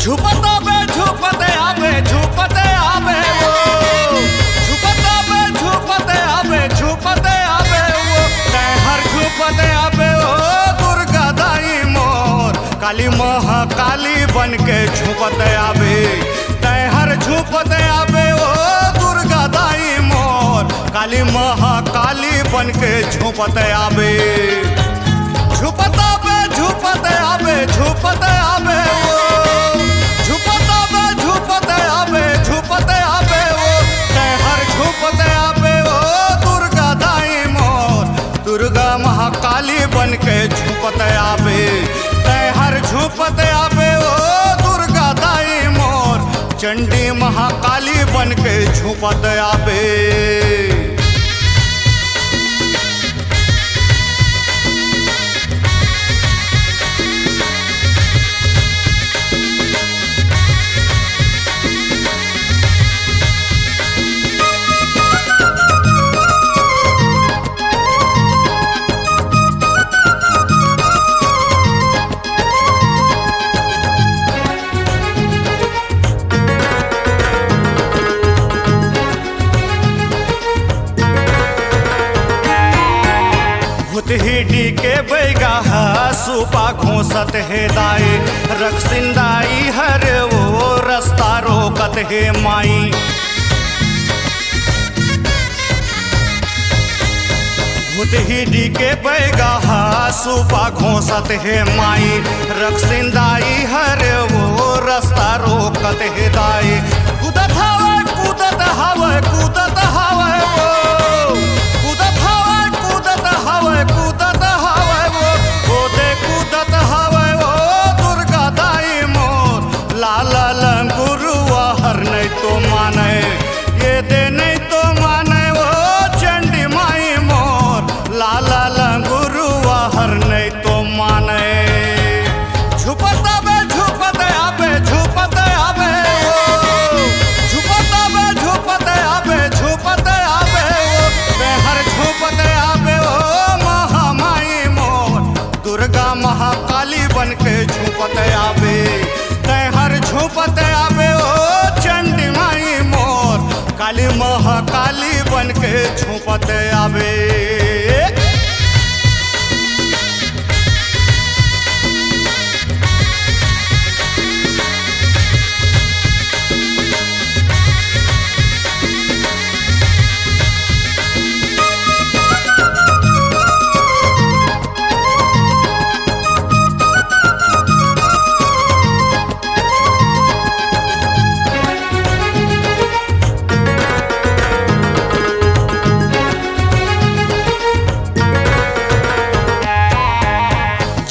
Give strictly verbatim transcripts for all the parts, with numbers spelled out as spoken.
झुपत आबे, झुपत आबे, झुपत आबे वो। झुपत आबे, झुपत आबे, झुपत आबे वो। तैं हर झुपत आबे ओ दुर्गा दाई मोर, काली महाकाली बन के झुपत आबे। तैं हर झुपत आबे ओ दुर्गा दाई मोर, काली महाकाली बन के झुपत आबे। झुपत आबे, झुपत आबे, झुपत आबे ओ। झुपत आबे, झुपत आबे, झुपत आबे ओ। तैं हर झुपत आबे ओ दुर्गा दाई मोर, दुर्गा महाकाली बन के झुपत आबे। तैं हर झुपत आबे ओ दुर्गा दाई मोर, चंडी महाकाली बन के झुपत आबे। भूतही डी के बैगा ह सुपा घोंसत हे दाई, रक्सिन दाई हर वो रस्ता रोकत हे माई। भूतही डी के बैगा ह सुपा घोंसत हे माई, रक्सिन दाई हर वो रस्ता रोकत हे दाई। कूदत हवय, कूदत हवय, कूदत हवय वो। कूदत हवय, कूदत हवय, कूदत हवय वो। ओ दे कूदत हवय वो दुर्गा दाई मोर। लाला लंगुरुआ हर नहीं तो माने, ये दे नहीं तो माने वो चंडी माई मोर। लाला लंगुरुआ हर नहीं तो माने। झुपत आबे, झुपत आबे, झुपत आबे ओ। झुपत आबे, झुपत आबे, झुपत आबे ओ। तैं हर झुपत आबे ओ महामाई मोर, दुर्गा महाकाली बन के झुपत आबे। तैं हर झुपत आबे ओ चंडी माई मोर, काली महाकाली बन के झुपत आबे।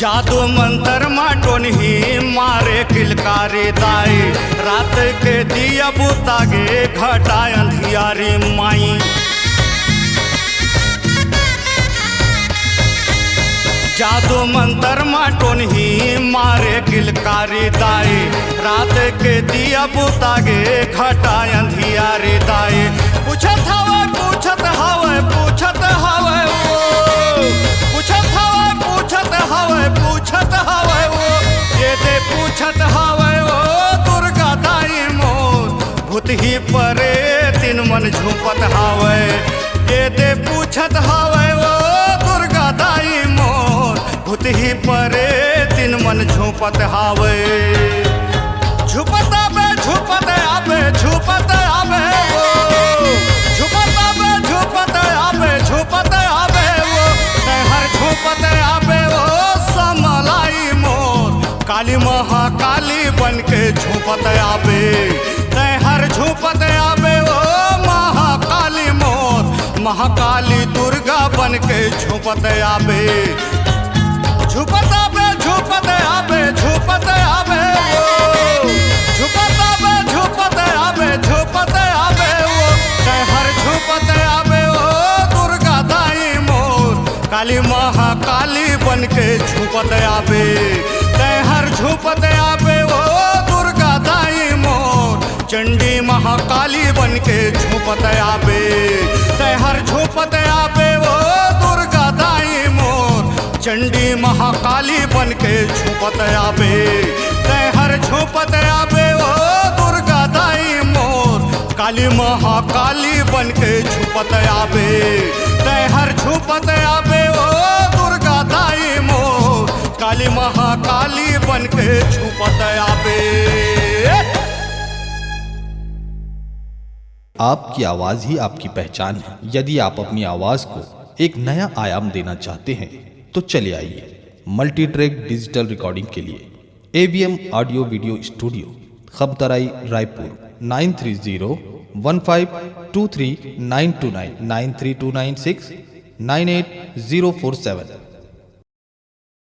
जादू मंतर मा टोनही मारे किलकारी दाई, रात के दिया बुता गे घटा अंधियारी माई। जादू मंतर मा टोनही मारे किलकारी दाई, रात के दिया बुता गे घटा अंधियारी दाई। पूछत हवय, पूछत हवय, पूछत हवय वो। पूछत हवय, पूछत हवय, पूछत हवय वो। ये दे पूछत हवय वो दुर्गा दाई मोर। भूतही परेतिन मन झुपत हवय। ये दे पूछत हवय वो दुर्गा दाई मोर। भूतही परेतिन मन झुपत हवय। झुपत आबे, झुपत आबे, झुपत आबे वो। झुपत आबे, झुपत आबे, झुपत आबे वो। तैं हर झुपत आबे वो समलाई मोर, काली महाकाली बन के झुपत आबे। तैं हर झुपत आबे वो महाकाली मोर, महाकाली दुर्गा बन के झुपत आबे। झुपत आबे, झुपत आबे, झुपत आबे वो। झुपत आबे, झुपत आबे, झुपत आबे वो। तैं हर झुपत आबे वो दुर्गा दाई मोर, काली महाकाली बन के झुपत आबे। तैं हर झुपत आबे वो दुर्गा दाई मोर, चंडी महाकाली बन के झुपत आबे। तैं हर झुपत आबे वो दुर्गा दाई मोर, चंडी महाकाली बन के झुपत आबे। तैं हर झुपत आबे काली महाकाली बन के छुपत आबे, तैं हर छुपत आबे, ओ दुर्गा दाई मोर। काली महाकाली बन के छुपत आबे। आपकी आवाज ही आपकी पहचान है। यदि आप अपनी आवाज को एक नया आयाम देना चाहते हैं, तो चले आइए मल्टी ट्रैक डिजिटल रिकॉर्डिंग के लिए AVM audio video studio, Khamtarai, Raipur. Nine three zero one five two three nine two nine, nine three two nine six nine eight zero four seven।